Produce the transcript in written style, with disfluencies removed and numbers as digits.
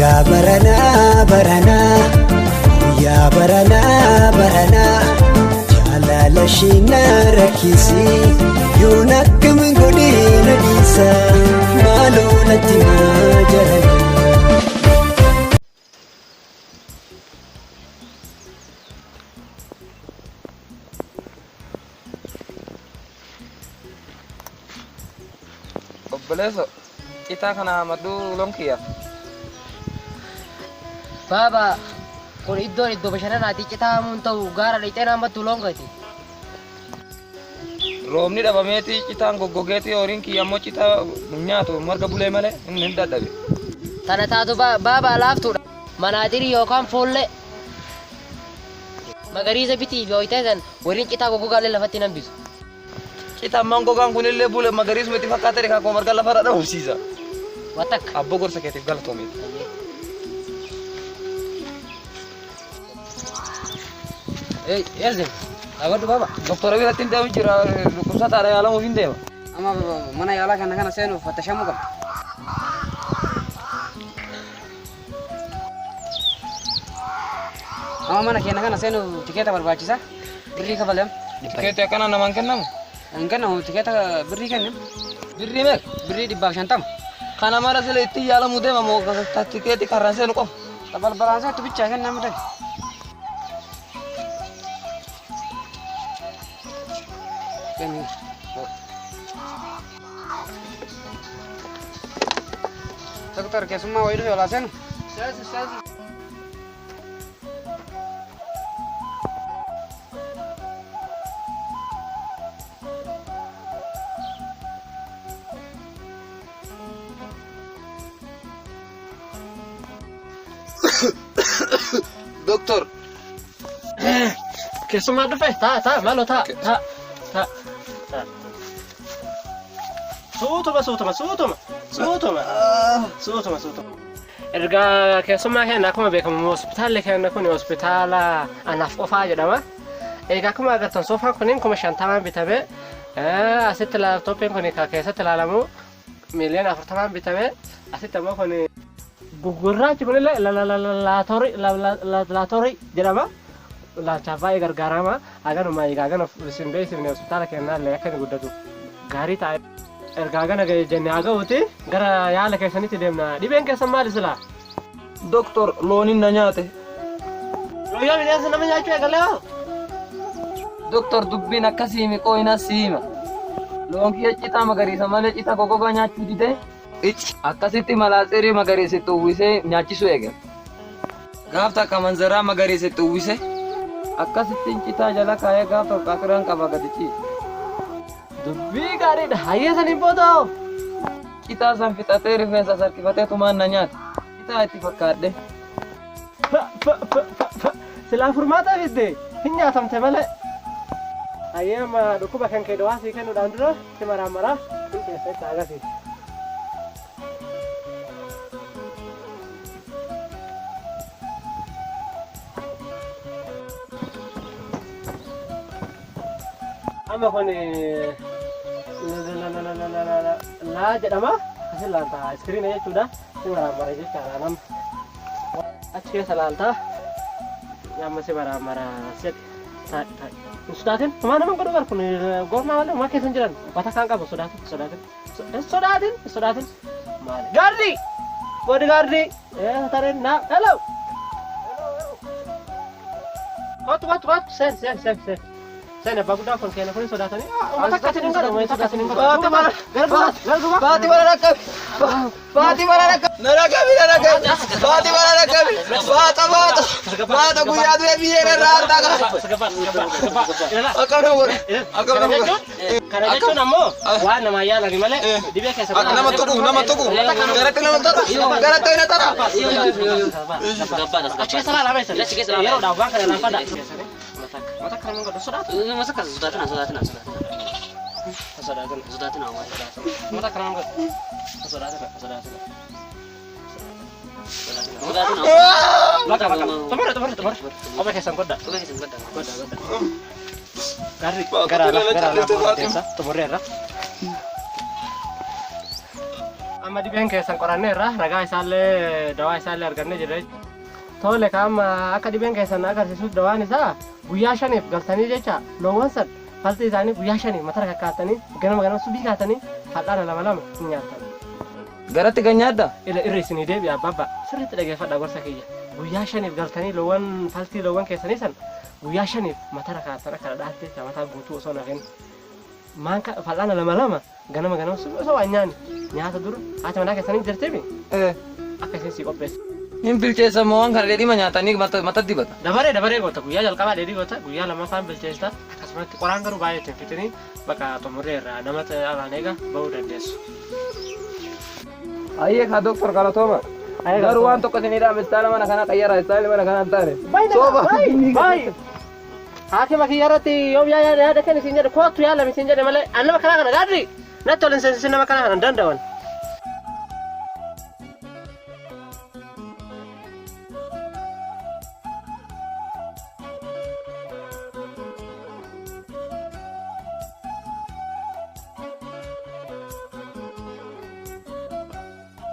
Guyyaa baranaa baranaa guyyaa baranaa baranaa jaalala ishee na rakkisi yoon akkam godhee na dhiisa maaloo natti maa jarana. Obboleesso, citaa kana hamadhuu loon kiyyaaf. Baaba kun iddoon iddoo bashannanaati citaa hamuun ta'u gaara dhaqxee naammattu loon gati. Roobni dhabameeti citaan goggogeeti horiin kiyya ammoo citaa hin nyaatu marga bulee malee inni hin dadhabe. Tana taatu baaba laaftuudha. Manaaxirii yookaan foollee magariisa bitii fi hoyitee san waliin citaa goggogaallee lafatti hin hambisu. Citaan maan gogaan kunillee bule magariisuma itti fakkaatee kaakoo marga lafarra dhabamsiisa. Watakka. Abboo gorsa keetiif galatoomi. Elzim, dhaabadhu baaba. Doktora biratti hin deemu jira dhukkubsataadha yaalamuuf hin deema. Amma mana yaalaa kana kana seenuuf fattashamuu qabda. Amma mana keenya kana seenuuf tikeeta barbaachisa. Birrii kafalem. Tikeetii akkana namaan kennamu? Hin kennamu tikeeta birrii kennu. Birrii meeqa? Birrii 150. Kana mara sila ittiin yaalamuu deema moo tikeetii karraan seenu qofa? Balbalaan seetu bichaa kennamu ta'e. Kenni. Doktor keessummaa wayii dhufe olaa seenu. Doktor. Keessummaa dhufe taa taa maaloo taa taa taa taa. Suutuma suutuma suutuma suutuma suutuma suutuma. Ergaa keessummaa keenya akkuma beekamu hospitaalli keenya kun hospitaala anaaf qofaa jedhama. Egaa akkuma agartan soofaan kunneen 50,000 bitame. Asitti laaptooppiin kun kan keessatti ilaalamu 40,000,000 bitame. Asitti ammoo kun gurraachi kunillee laatorii jedhama. Laalchaaf baay'ee gargaarama. Haganuma egaa hagana isin beeksifne hospitaala keenyaallee akka inni guddatu gaarii ta'a. Ergaa gana ga'e jennee haa ga'uuti gara yaala keessanitti deemna. Dhibeen keessan maali silaa? Doktor loonin na nyaate. Guyyaa bineensa nama nyaachuu eegalee hoo? Doktor dubbiin akkasii mi qooyina siima. Loon kiyya citaa magariisa malee citaa goggogaa nyaachuu didee. Akkasitti malaatsirii magariisa itti uwwisee nyaachisuu eegale. Gaaf takka manzaraa magariisa itti uwwise. Akkasitti citaa jala kaayee gaaf tokko akiraan qaba gadi ciise. Dubbii gaariidha. Hayyee saniin booda hoo? Citaa san fixatee rifeensa sarkifatee tumaan na nyaate. Citaa itti fakkaadhe. Silaa furmaata fidde hin nyaatamte malee. Hayyee amma dhukkuba kan kee dawaa sii kennuudhaan dura si maraammaraa hin keessatti agarsiisa. Amma kun laa jedhama. Asin laalta iskiriina jechuudha. Si maraammara jechaadha nama. Achi keessa laalta. Amma si maraammara si'atti. Taa'i taa'i. Hin sodaatin. Homaa nama godhu bar kun gormaa malee homaa keessa hin jiran. Wata kaan qabu sodaatin sodaatin. Hin sodaatin hin sodaatin. Maali? Gaardii! Bodyguardii! Tareen naa hello! Kottu kottu kottu seen seen seen seen. Seen abbaa guddaa kun keenya kun hin sodaatanii. Uummata akkasiin hin godhu uummata akkasiin hin godhu. Baati mana Gara duubaatti gara duubaatti. baati mana rakkabi. Baati mana rakkabi. Na rakkabi na rakkabi. Baati mana rakkabi. Baata baata. Baata guyyaa du'e biyyeen irraa hartaa qaba. Akkam nama godhe. Akkam nama godhe. Kana jechuun ammoo waan namaa yaalani malee dhibee keessa Akka nama tuqu nama tuqu. Garatti nama tuqu. Garatti na tara. Achi keessa laala beesan. Yeroodhaaf waan kana laafadha. Mata kana godhu sodaatu. Sodaatina sodaatina sodaatina. Sodaatina. Sodaatina waan. Mata kana godhu. Sodaatina sodaatina. Sodaatina. Bakka bakka. Xumura xumura xumura. Kophee keessan godha. Kophee keessan godha. Godha godha. Garri gara alaa gara alaa keessa xumurreerra. Amma dhibeen keessan qoranneerra, ragaa isaallee, dawaa isaallee argannee jirra. Tole, amma akka dhibeen keessan agarsiisuuf dawaan isaa guyyaa 5f galtanii jecha loowwan san falti isaanii guyyaa 5f matara kakkaatanii ganama ganama subii kaatanii fal'aana lama lama hin nyaattan. Garatti kan nyaadda? Ila irra isinii deebi'a, abbabba, sirriitti dhageeffadha gorsa kiyya. Guyyaa 5f galtanii loowwan faltii loowwan keessanii san guyyaa 5f matara kaattan akka dhadhaatti jecha mataa guutuu osoo nafin. Maanka fal'aana lama lama ganama ganama subii osoo waan nyaanni nyaata dura haati manaa keessanii jirtimi akka isin sii qopheessu. Hin bilcheessa moo waan kana dheedhima nyaatanii mata dibata? Dabaree dabaree goota. Guyyaa jalqabaa dheedhii goota, guyyaa lammaffaan bilcheessa, akkasumatti qoraan garuu baay'ee ittiin fixinii. Bakka xumurree irraa nama afaan eega bahuu dandeessu. Ayyee kaa doktor, galatooma. Garuu waan tokko isin hidhaa, istaayila mana kanaa qayyara, istaayilli mana kanaa hin taane. Sooba. Baay'ee. Haakima kiyya irratti yoom yaada kenni siin jedhe, kootu yaalami siin jedhe malee an nama kanaa kana gaadri natti ol hin seensisin, nama kanaa kana hin danda'an.